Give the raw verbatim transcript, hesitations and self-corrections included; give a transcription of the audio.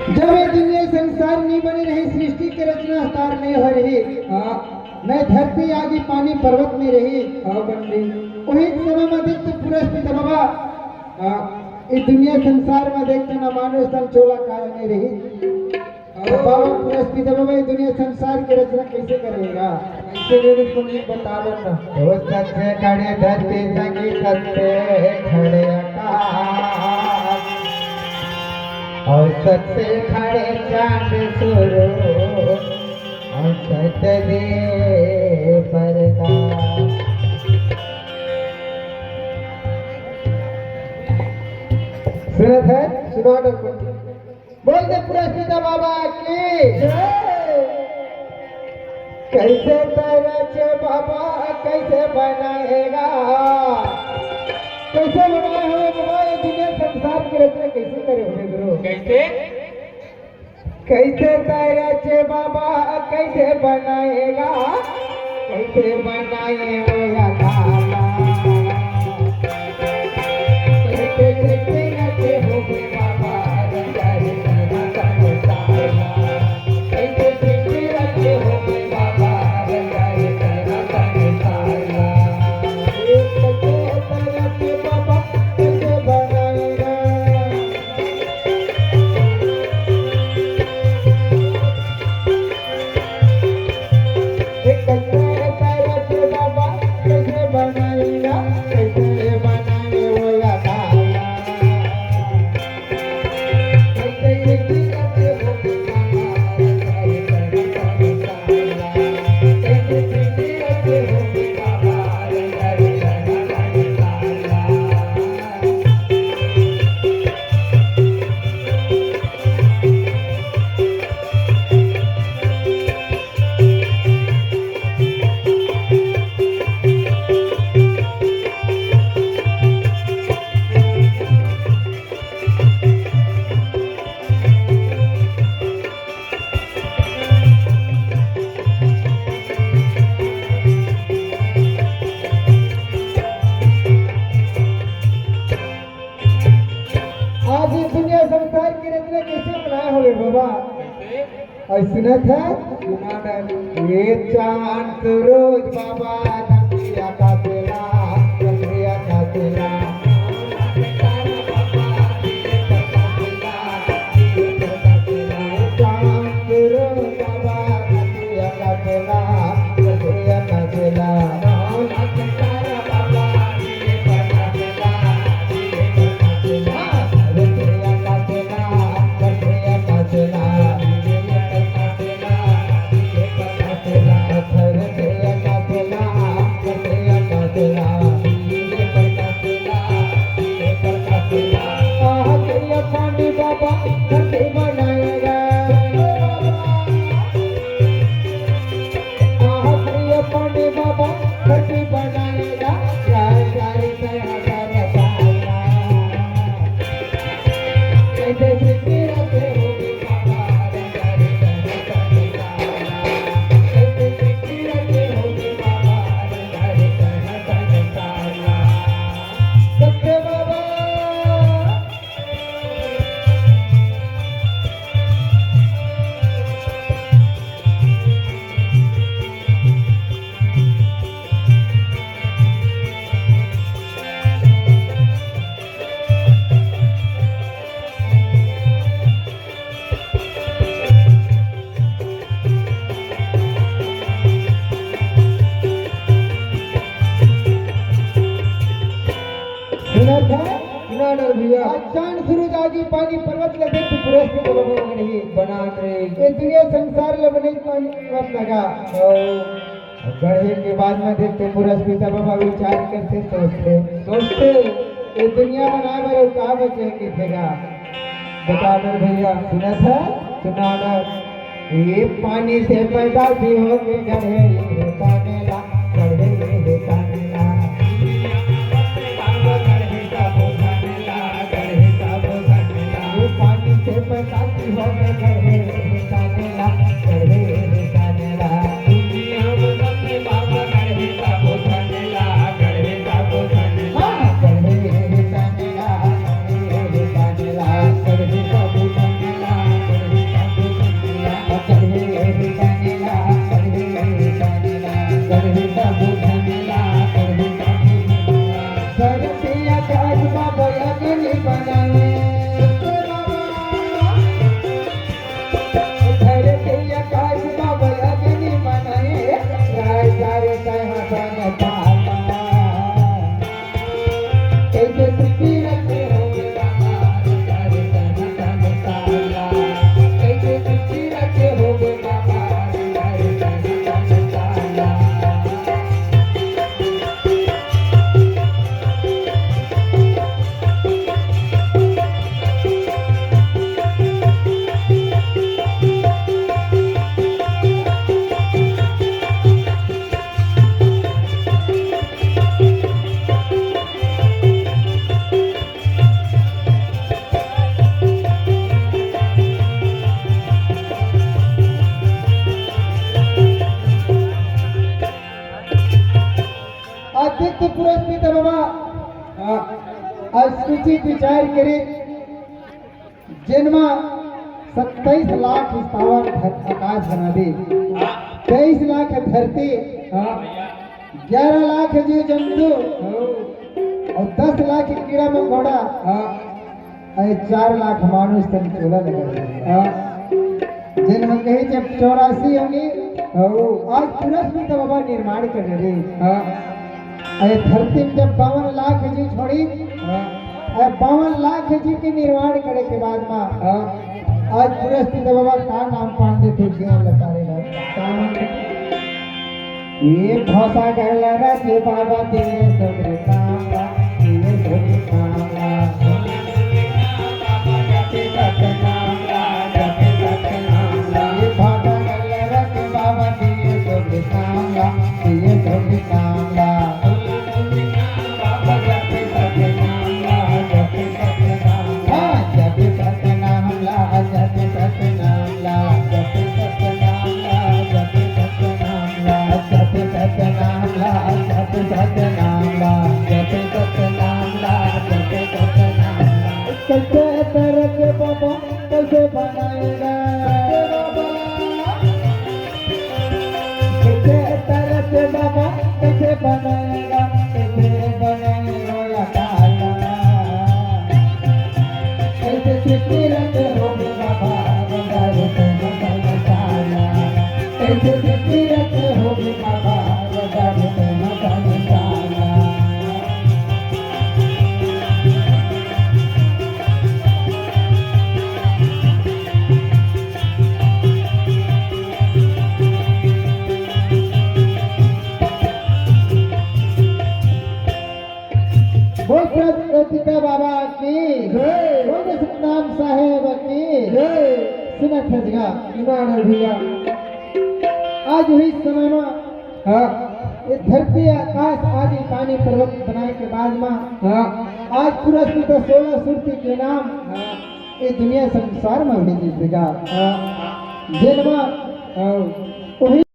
जब ये दुनिया संसार नहीं बने रही, सृष्टि के रचना स्टार नहीं हो रही, हाँ। मैं धरती आगी पानी पर्वत में रही, हाँ, बन रही। वही समय में आदित्य पुरुष पिता बाबा, हाँ। ये दुनिया संसार में देखते ना मानुष तन चोला काया नहीं रही। हाँ। बाबा पुरुष पिता बाबा ये दुनिया संसार की रचना कैसे करेगा? कैसे मेरे को नहीं बता देता। वो सच्चे खड़े धरती संगी सच्चे खड़े आकाश। और सच्चे खड़े चांद सूरज और सत्य दे परदा। सुनत है? सुना ना कुछ। बोल दे पुरस्थिता बाबा की। कैसे तैरचे बाबा, कैसे बनाएगा? कैसे बनाए हो बाबा ये दुनिया संसार की रचना कैसे करे हो गुरु? कैसे? कैसे तैरचे बाबा, कैसे बनाएगा? कैसे बनाए हो या दादा? आज ये दुनिया संसार की रचना कैसे बनाए होवे बाबा? और सुनत है? ये चांद सूरज बाबा, धरती आकाश ला, धरती आकाश ला। सुनत है? सुना ना भैया। आज चांद सूरज आगी पानी पर्वत लगे तो पुरस्कृत बना रही। बना रही। ये दुनिया संसार ल बने पानी पर्वत लगा। गढ़े के बाद में देखते पुरस्कृत बाबा विचार करते सोचते। सोचते, ये दुनिया बनाए बर का बचे के जगह? बता दो भैया। सुनत है? सुना ना। ये पानी से पैदा भी हो के गढ़े ये तानेला, गढ़े ये तानेला। ये पानी से पैदा भी हो के गढ़े ये तानेला, गढ़े ये तानेला। हाँ, गढ़े ये तानेला। विचार करे, जेन मा सत्ताईस लाख स्थावर धर-, आकाश बना दे, तेईस लाख धरती, हाँ। ग्यारह लाख जीव जंतु, हाँ। अउ दस लाख कीड़ा मकोड़ा, हाँ। अउ चार लाख मानुष तन चोला लगा दे। हाँ। जेन मन कही जब चौरासी होंगे, हाँ। आज तुरंत में तो बाबा निर्माण कर रहे। हाँ। अरे धरती में जब बावन लाख जीव छोड़ी, हाँ। अरे बावन लाख जीव के निर्माण करे के बाद मा, हाँ। आज पूरा स्थित बाबा का नाम पान देथे जीवन लतारे ला? का नाम? ये भौसा गल रखे बाबा तेरे सुख नाम ला, तेरे सुख नाम ला। कैसे तरह के बाबा कैसे बनाएगा? कैसे तरह के बाबा कैसे बनाएगा? कैसे बनाएगा या ताला? कैसे सृष्टि रच होगी बाबा, बंगाल से मदन ताला। कैसे सृष्टि रच होगी बाबा, बंगाल से मदन ताला। बोल प्रकृतिका बाबा की जय। बोल सतनाम साहेब की जय। सुनत हस गा। सुना रे भैया। आज उही समय मा, हाँ। ये धरती आकाश आदि पानी पर्वत बनाए के बाद मा, हाँ। आज पूरा सुद्धा सोलह सुरती के नाम, हाँ। ये दुनिया संसार मा भेजिस गा। हाँ। जेन मा, हाँ। उही